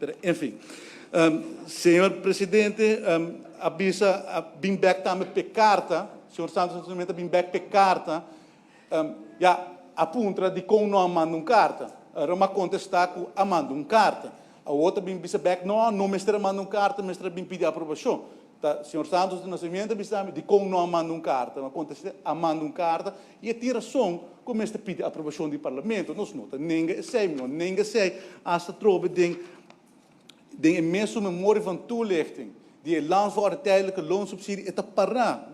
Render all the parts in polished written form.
Pero, enfin. Señor Presidente, a bisa, a bin back tambe pe carta, señor Santos Nascimento a bin back pe carta, ya, a puntra di con no a manda un carta. Ora mi a contesta cu a manda un carta. Awor ta bin bisa back, no, no mester a manda un carta, mester a bin pidi aprobacion. Ta señor Santos Nascimento a bisa mi di con no a manda un carta. Mi a contesta, a manda un carta y e tin rason cu mester pidi aprobacion di Parlamento. Nos no ta nenga esey, mi no nenga esey, hasta trobe den e mesun memoria van toelichting di e landsverordening tijdelijke loonsubsidie e ta para.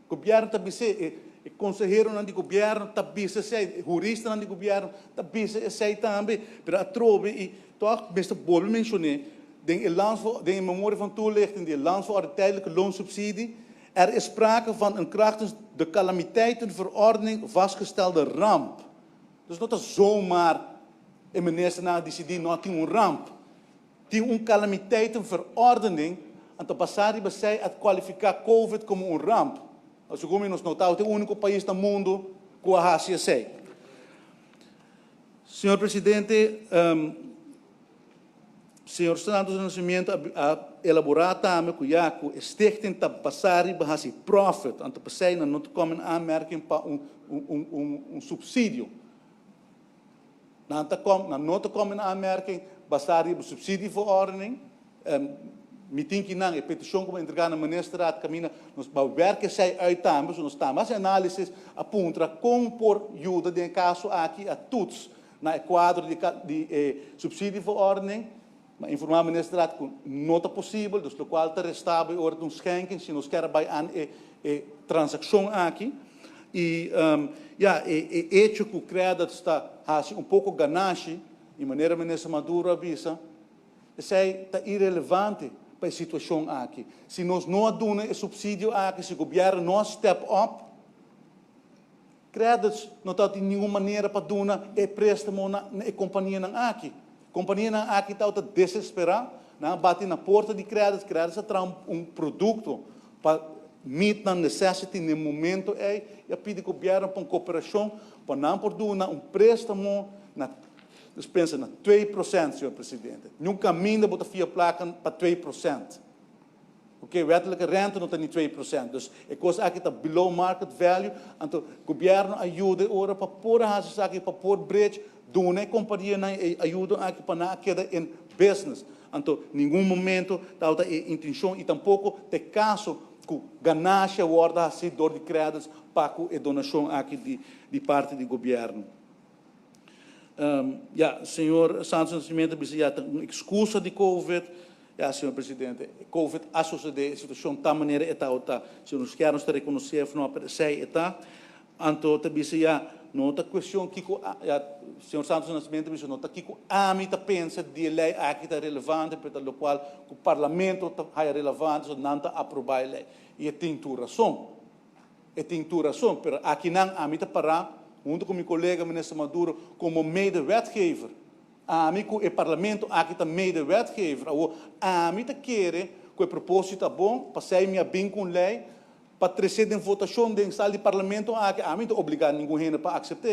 Gobierno ta bisa e, e conseheronan di gobierno ta bisa esey, e huristanan di gobierno ta bisa esey tambe, pero atrobe y toch mester bolbe mencione den e memoria van toelichting di e landsverordening tijdelijke loonsubsidie: "Er is sprake van een krachtens de calamiteitenverordening vastgestelde ramp." Dus no ta zomaar e ministernan a dicidi no tin un ramp. Tin un calamiteitenverordening, anto basa riba esey a cualifica COVID como un ramp. Segun nos no ta e unico pais na mundo cu a haci esey. Señor Presidente, señor Santos Nascimento a elabora tambe cu ya cu stichting ta basa riba hasi profit, anto p'esey nan no ta komen in aanmerking pa un subsidio. Nan no ta komen in aanmerking basa riba subsidieverordening. Mi tin cu nan e peticion cu entrega na ministerraad caminda nos pa werken zij uit tambe, so nos ta mas análisis a puntra con por yuda den caso aki a toets na e cuadro di subsidieverordening, maar informa ministerraad cu no ta posibel, dus locual ta resta ora un schenking, si nos kier bay aan e transaccion aki. Y ja, e hecho cu Qredits ta haci un poco ganashi, y manera minister Maduro a bisa, esey ta irelevante pa e situacion aki. Si nos no duna e subsidio aki, si gobierno no step up, Qredits no ta di ningun manera pa duna e prestamo na e companianan aki. Companianan aki ta desespera, nan a bati na porta di Qredits, Qredits a traha un producto pa meet na necessity na momento ey, y a pidi gobierno pa un cooperacion, pa nan por duna un prestamo na, dus pensa na 2%, señor Presidente. Nunca ainda bo ta fia placa pa 2%. Ok, wettelijke rente no ta ni 2%. Dus e cos aki ta below market value. Anto, gobierno a yuda ora pa por haci aki pa por bridge, duna companianan ayudo aki pa nan keda in business. Anto, ningun momento ta e intencion y tampoco ta caso cu ganashi a wordo haci door di Qredits pa e donacion aki di parti di gobierno. Ja, señor Santos Nascimento disse, ja, un excusa di COVID. Ja, señor Presidente, COVID a sucede, e situacion ta manera e ta, ta. Si nos kier nos reconoce, no, esey ta. Anto, ta bisa, ja, no ta cuestion kico, ja, señor Santos Nascimento bisa, no ta kico ami ta pensa di ley aki ta relevante, pero locual e parlamento ta relevante, so nan ta aproba e ley. Y e tin tur rason. E tin tur rason, pero aki nan ami ta para, hunto cu mi colega minister Maduro, como mede-wetgever. Ami cu e parlamento aki ta mede-wetgever. Ami ta kere cu e proposito ta bon, pa mi a bin cu ley, pa trece den votacion den sala di parlamento aki, ami no ta obliga ningun hende pa acepta.